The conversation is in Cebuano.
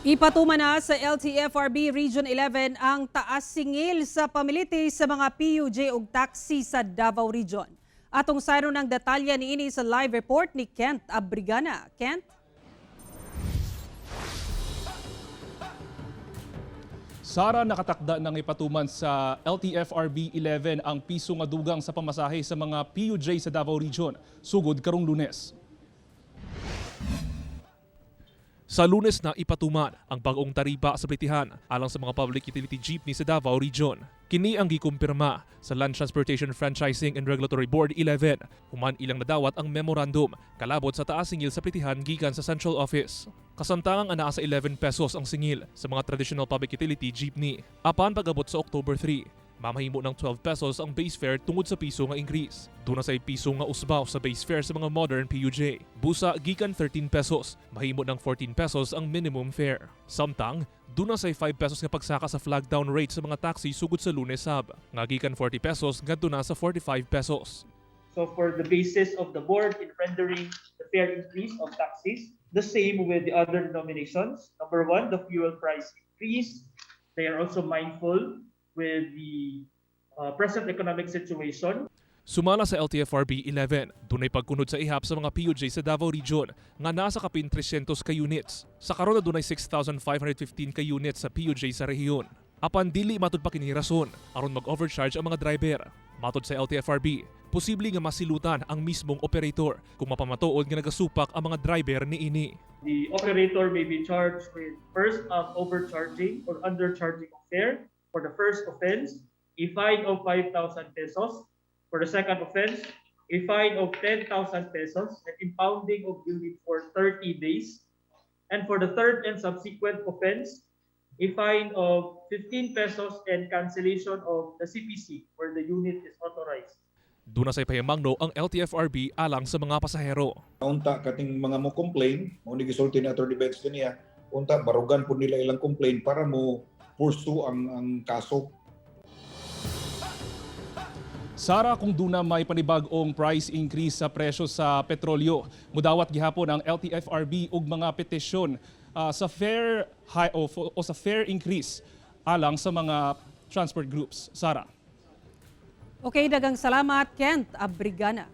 Ipatuman na sa LTFRB Region 11 ang taas singil sa pamiliti sa mga PUJ ug taxi sa Davao Region. Atong sayron ang detalye niini sa live report ni Kent Abrigana. Kent? Sara, nakatakda ng ipatuman sa LTFRB 11 ang piso nga dugang sa pamasahe sa mga PUJ sa Davao Region sugod karong Lunes. Sa Lunes na ipatuman ang bag-ong taripa sa plitihan alang sa mga public utility jeepney sa Davao Region. Kini ang gikumpirma sa Land Transportation Franchising and Regulatory Board 11 human ilang nadawat ang memorandum kalabot sa taas singil sa plitihan gikan sa Central Office. Kasamtangang anaa sa 11 pesos ang singil sa mga traditional public utility jeepney. Apan pag-abot sa October 3, mamahimo ng 12 pesos ang base fare tungod sa piso nga increase. Duna say piso nga usbaw sa base fare sa mga modern PUJ. Busa gikan 13 pesos, mahimo ng 14 pesos ang minimum fare. Samtang, duna say 5 pesos nga pagsaka sa flag down rate sa mga taxi sugod sa Lunes sab, nga gikan 40 pesos ngadto na sa 45 pesos. So for the basis of the board in rendering the fare increase of taxis, the same with the other denominations. Number one, the fuel price increase. They are also mindful with the present economic situation. Sumala sa LTFRB 11, dunay pagkunod sa ihap sa mga PUJ sa Davao Region nga nasa kapin 300 ka units. Sa karon na dunay 6,515 ka units sa PUJ sa rehiyon. Apan dili matud pa kini rason aron mag-overcharge ang mga driver. Matod sa LTFRB, posible nga masilutan ang mismong operator kung mapamatuod nga nagasupak ang mga driver niini. The operator may be charged with first overcharging or undercharging of fare. For the first offense, a fine of 5,000 pesos. For the second offense, a fine of 10,000 pesos and impounding of unit for 30 days. And for the third and subsequent offense, a fine of 15 pesos and cancellation of the CPC where the unit is authorized. Duna say pahimangno ang LTFRB alang sa mga pasahero. Unta kating mga mo complain, mao ni gisulti ni Attorney Benz niya, unta barugan po nila ilang complaint para mo pursue ang kaso. Sara, kung duna may panibag-ong price increase sa presyo sa petrolyo, mudawat gihapon ang LTFRB og mga petisyon sa fare high o sa fare increase alang sa mga transport groups. Sara. Okay, daghang salamat, Kent Abrigana.